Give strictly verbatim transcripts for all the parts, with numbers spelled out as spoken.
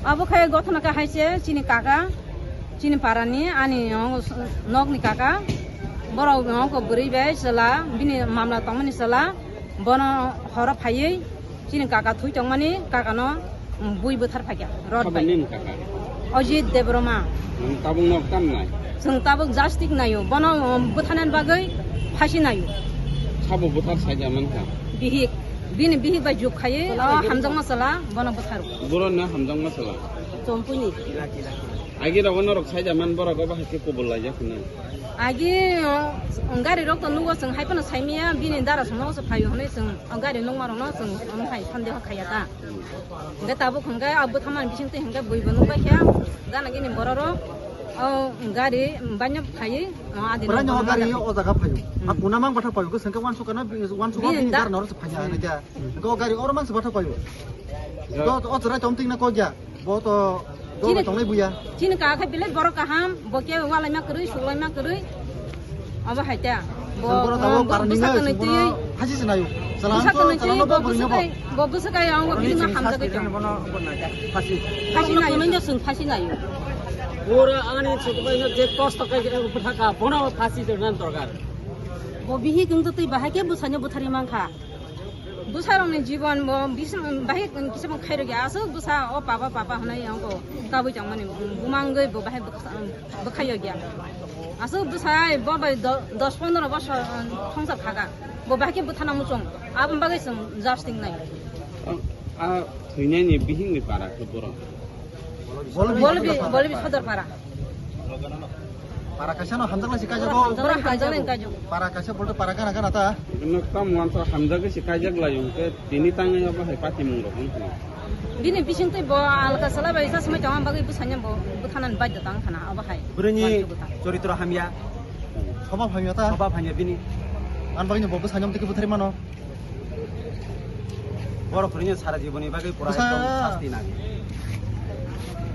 Abo khe gothona khe hai se chini kaka, chini parani, ani nokni kaka, borok nokho bwrwi bai chwla, bini mamla tongmani chwla, bono horo phaiwi chini kaka thwi tongmani, kakano bui bwthar phaikha, rot bai. Nini kaka? Ajit Debbarma. Nwng tabuk nok tam nai? Chwng tabuk justice naio, bono bwtharnani bagwi phasi naio. Sabo bwthar saida mankha? Bihik, bini bihik bai juk khaiwi o hamjakma chwla bono bwtharo. Borokno hamjakma chwla? Chompuni. Agi rogo norok saida man borok obo hai khe kubul laijak hwnwi. Agi, o, gari rok to nugo chwng hai phano saimaya, bini dara sono se phaio hwnwi chwng o gari nukma rokno chwng omo hai sandeho khaiya ta. Hwnkhe tabuk hwnkhe a bwtharmani bisingtwi hwnkhe buibo nukbaikha, gana gini borok rok o gari banyak phaiwi o adino. Bwrani o gari o jaga phaio. A kuna mang bathak phaio, khe sengkhe wansukha na, wansukha bini dara norok se phaiya hwnwi khe. Hwnkhe o gari oro mang se bathak phaio. Hwnkhe o chwrai tongtwina kok ya. Bo to dol bai tongnai buya. Chini kaka khe belai borok kaham, bo khe walaima kwrwi, suklaima kwrwi. Abo hai ta. Bo, borok tabuk bo bwsa kanwi twi. Phasi se naio. Bwsa kanwi twi, bo bwsa kai, bo bwsa kai ang bo bini ma hamjagwi tong. Phasi. Phasi naio. Phasi naio. Pura ani chukbai no je kosto kai bwthaka bono phasi se nan dorkar. Bo bihik wng twi bahai khe bwsano bwtharwi mankha. Bwsarokni jibon bo bisim-, bahai kisa bo khairokya. Aswk bwsa o papa, papa hwnwi wngkha kabui tongmani bumangwi bo bahai bwkha-, bwkhaiyokya. Aswk bwsa bo bai do-, dos pondro bosor, um, songsar khaka. Bo bahai khe bwthana muchung. Aboni bagwi chwng justice nai. A, a thwinani bihikni para khe borok? Bolbi, Bolbi, Bolbi Sodorpara. Para kaisa no hamjaknai se kaijak o. Hamjaknai, hamjaknai kaijak. Para kaisa bolto para gana gana ta. Ino tam wansa hamjagwi se kaijak lai hwnkhe tini tangwi abo hai patimung rok wngkha. Bini bisingtwi bo alka sala bai sa swmai tongma bagwi bwsanya bo bwthanani baidya tang khana abo hai. Bwrwini choritro hamya. Swbab hamya ta? Swbab hamya bini. Ang bagwi bo bwsanya mtwi bwthari mano. Borok kwrwini sara jiboni bagwi pura ekdom sasti nang.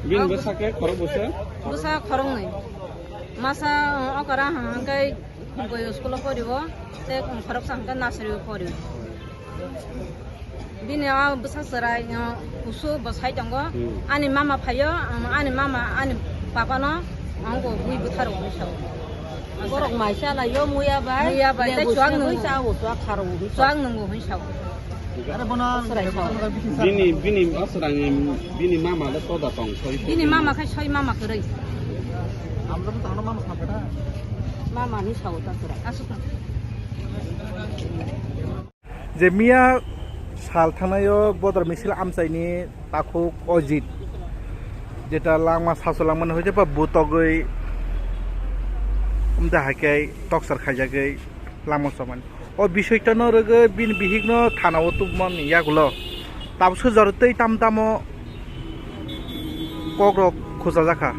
Bini bwsa khe khorok bwsa? Bwsa khoroknwi. Masa, uh, okra hwnkhe Khumkoi school-o porio, tei khoroksa hwnkhe nursery-o porio. Bini o bwsa chwrai, uh, kusu bo sai tongo. Hmm. Ani mama phaio, um, ani mama, ani papa no, ang bo bui bwtharo hwnwi sao. Borok mai chalaio, muya bai, muya bai, tei lebu chuak se nwngo. Bai sao, chuak kharo hwnwi sao. Chuak nwngo hwnwi sao. Are bono bini, bini aswrangni bini mama le toda tong soi. Bini mama khai soi mama kwrwi. Amra to tangno mama sakha. Mama ni sao ta kwrwi. Aswk. Je miya sal thangnaio bodor misil amchaini takhuk Ojit jeta langma saso langmani hoite pa butogwi umta haikhe toksar khaijagwi langma chomani. O bisoi tono rwgwi bini bihikno thanao tubumani yagulo tabukso jorotwi tam tamo kokrok khujajak kha.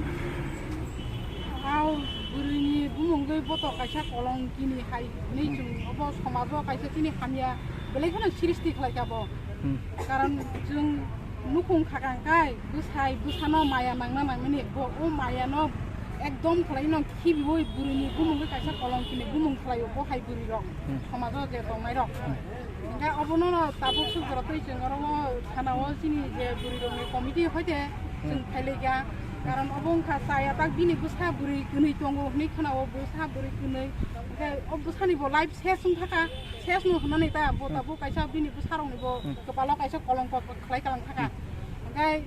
Hao bwrwini bumungwi boto kaisa kolongkini hai hinwi chwng obo somajo kaisa chini hamya belai kheno srishti khlaikha bo. Hmm. Karon chwng nukhung khakang kai bwsai bwsano maya nangna nangmani bo o mayano ekdom khlaino khibiwi bwrwini bumungwi kaisa kolongkini bumung khlaio bo hai bwrwirok. Hmm. Somajo je tongnairok. Hmm. Hingke obono no tabuk suk jora twi chwng oro o thana o chini je bwrwi rokni committee hoite chwng phailaikha. Karon obo wngkha chaya tak bini bwsa bwrwi kwnwi tongo hinwi khna o bwsa bwrwi kwnwi. Hingke o bwsani bo life ses wngkha kha, ses no hwnani ta bo tabuk kaisa bini bwsa rokni bo kwpalo kaisa kolongko khlai kalang thaka. Hingke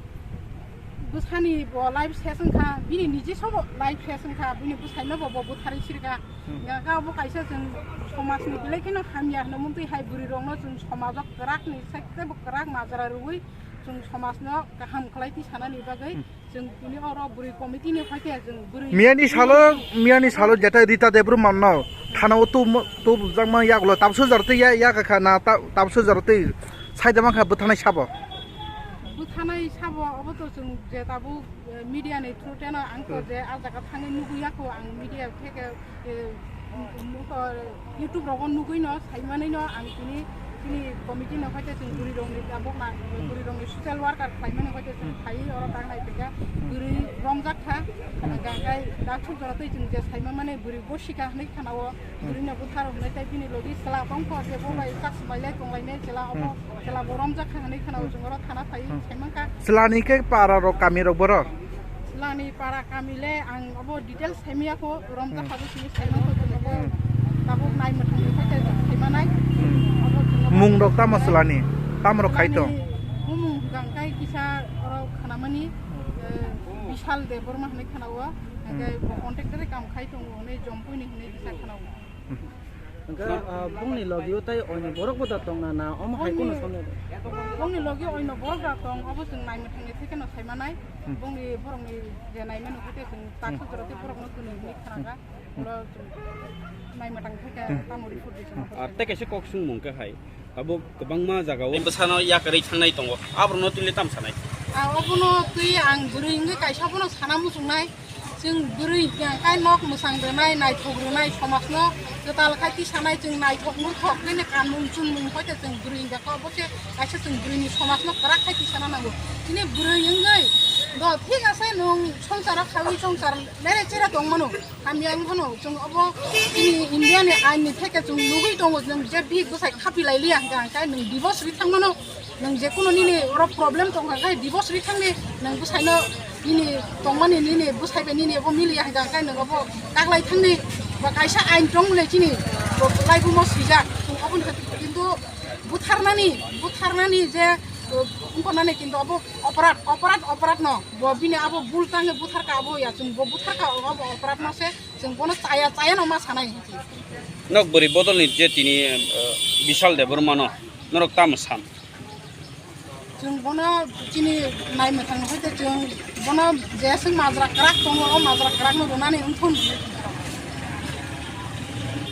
bwsani bo life ses wngkha, bini niji sobo life ses wngkha, bini bwsaino bo bo bwtharwi sirkha. Hmm. Hingke abo kaisa chwng somajni belai kheno hamya hwnwi mungtwi hai bwrwirokno chwng somajo kwrakni side tei bo kwrak majra rwui chwng somajno kaham khlai twi sanani bagwi chwng tini oro bwrwi committee ni phaikhe chwng bwrwi miyani salo, miyani salo jeta Rita Debbarma no thana o tub, tubjakma yagulo tabso jar twi ya, ya kha na ta-, tabso jar twi saida mankha bwthanai sabo. Bwthanai sabo obo to chwng je tabuk, eh, media ni through teno ang to je a jaga thangwi nugwi ya kho ang media theke, eh, YouTube rogo nugwi no sai manwi no ang tini chini committee no hoite chwng bwrwi rokni tabuk na bwrwi rokni social worker khlai mani hoite chwng phai oro tang nai phaikha bwrwi romjak kha Hmm. Hwnka hwnkhe dak suk jora twi chwng je saima mani bwrwi bo sika hwnwi khana o, hmm, bwrwi no bwthar hwnwi tei bini logi chwla tong kho je bo bai chak swmai lai tong lai nai chwla obo, hmm, chwla bo romjak kha hwnwi khana o, hmm, chwng oro thana phai, hmm, sai mankha. Chwla ni khe para rok kami rok boro? Chwla ni para kami le ang obo details saimaya kho, romjak, hmm, kha bo sini sai mankha chwng obo, hmm, tabuk nai mwthang ni khe sai manai. Hmm. Obo chwng obo mung rok tamo sai chwla ni? Tamo rok khai tong? Chwla ni bumung hwnka hwnkhe kisa oro khana mani, eh, Bishal Debbarma hwnwi khana o, hwnkhe, hmm, bo contractor kam khai tongo hwnwi Jompui ni hwnwi kisa khana o. Hmm. Hwnkhe, ah, bongni logi o tai oino borok bo da tong na, na omo hai kunu somya da? Bongni logi oino borok da tong, obo chwng nai mwthang ni theke no sai manai. Hmm. Bongni borok ni je nai mano khe chwng tak, hmm, sujaro tei borok no twnwi hwnwi khana kha. Hmm. Ulo chwng nai mwthang theke, hmm, tamo report di chwng. Hmm. Ar tei kaisa kok swngmung khe hai. Abo kwbangma jagao bwsano yakarwi thangnai tongo. Aborokno twi le tam sanai? Ah, obono twi ang bwrwi wngwi kaisa bono sana muchungnai. Chwng bwrwi hwnkhe nok mwchang rwnai, naithok rwnai, somajno kwtal khai twi sanai, chwng naithok nuthok bini kanmung chunmung hoi khe chwng bwrwi hwnkhe obo se kaisa chwng bwrwini somajno kwrak khai twi sana nango. Chini bwrwi wngwi do thik ase nwng songsaro khaui songsar lere chere tongmano. Hamya wng phano chwng obo chini India ni ain ni theke chwng nugwi tongo, nwng je bihik bwsai khapi lai liya hwnkha hwnkhe nwng divorce ri thang mano, nwng je kuno nini oro problem tong kha khe divorce ri thang di, nwng bwsai no nini tongmani nini bwsai bai nini obo miliya hwnkha hwnkhe nwng obo kaglai thang di, ba kaisa ain tong le chini bo lai bumo swijak, chwng obo ni khe kintu butharnani, butharnani je, uh, wngkha nani kintu obo oporad, oporad, oporad no bo bini abo bul tang buthar kha abo ya chwng bo buthar kha obo oporad no se. Chwng bono chaya, chaya no ma sanai hinwi. Nok bwrwi bodolni je tini, eh, Bishal Debbarmano norok tamo san? Chwng bono chini nai mwthang hoi tei chwng bono je swng majra kwrak tongo, o majra kwrak no rwnani wngthun.